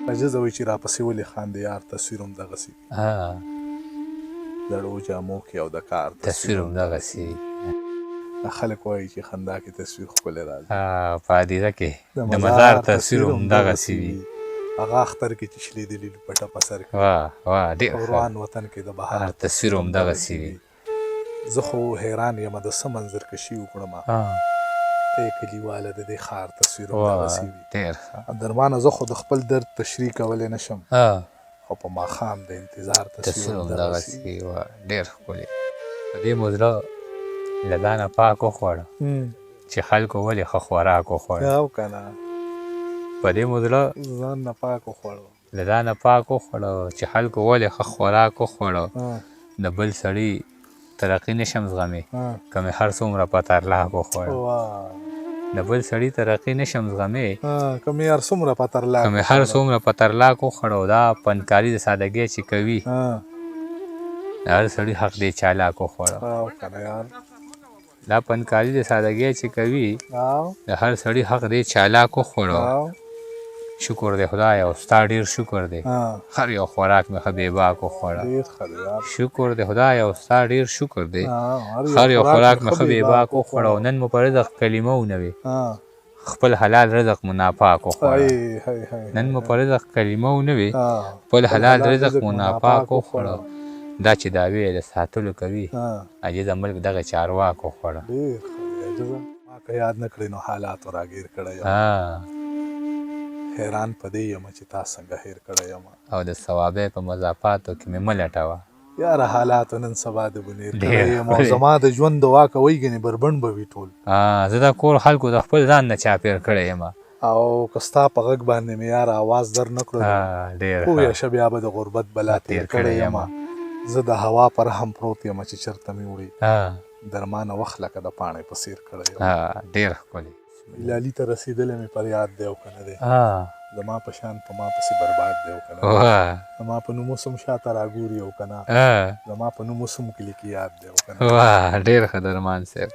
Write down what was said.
عاجزه وي چې راپسې ولې خاندې یار تصویر هم دغسې وي. زړو جامو کې او د کار تصویر هم دغسې وي. خلک وایي چې خندا کې تصویر ښکلی راځي. په هدیره کې د مزار تصویر هم دغسې وي. هغه اختر کې چې شلېدلي لوپټه په سر کې. واه واه، ډېر ښه. روان وطن کې د بهار تصویر هم دغسې وي. زه خو حیران یم د څه منظر کشي وکړم، ته کلیواله د دې ښار تصویر هم دغسې وي. ډېر ښه. درمانه زه خو د خپل درد تشریح کولی نه شم، خو په ماښام د انتظار تصویر هم دغسې وي. ډېر ښکلی. په دې مو زړه له ځانه پاک وخوړه چې خلکو ولې ښه خوراک وخوړ. او که نه، په دې مو زړه ځان نه پاک وخوړو، له ځانه پاک وخوړو چې خلکو ولې ښه خوراک وخوړو. د بل سړي ترقي نشم زغمی که مې هر څومره په ترلاک وخوړ. د بل سړي ترقي نشم زغمی که مې هر څومره په ترلاک، که مې هر څومره په ترلاک وخوړو. دا پنکاري د سادګۍ چې کوي، د هر سړي حق دی چالاک وخوړو. دا پنکاري د سادګۍ چې کوي، د هر سړي حق دی چالاک وخوړو. شکر دی خدای او ستا ډېر شکر دی، هر یو خوراک مې ښه بېباک وخوړه. شکر دی خدای او ستا ډېر شکر دی، هر یو خوراک مې ښه بېباک وخوړه. او نن مو په رزق کلمه ونه وي، خپل حلال رزق مو ناپاک وخوړه. نن مو په رزق کلمه ونه وي، خپل حلال رزق مو ناپاک وخوړه. دا چې دعوې د ساتلو کوي، عاجزه ملک دغه چارواک وخوړه. ما که یاد نه کړې نو حالاتو راګیر کړی یم، حیران په دې یم چې تا څنګه هېر کړی یم. او د ثوابۍ په مضافاتو کې مې مه لټوه یاره، حالاتو نن سبا د بنیر کړی یم. او زما د ژوند دعا کوئ ګنې بربنډ به وي ټول. زه دا کور خلکو د خپل ځان نه چاپېر کړی یم. او که ستا په غږ باندې مې یاره اواز در نه کړلو، پوه شه بیا به د غربت بلا تېر کړی یم. زه د هوا پر هم پروت یم چې چېرته مې وړي، درمانه وخت لکه د پاڼې په څېر کړی یم. ډېر ښکلی. لالي ته رسېدلی مې پر یاد دی او که نه دی، زما په شان په ما پسې برباد دی او که نه، زما په نوم اوس هم شاته راګوري او که نه، زما په نوم اوس هم کلي کې یاد دی او که نه. واه، ډېر ښه درمان صاحب.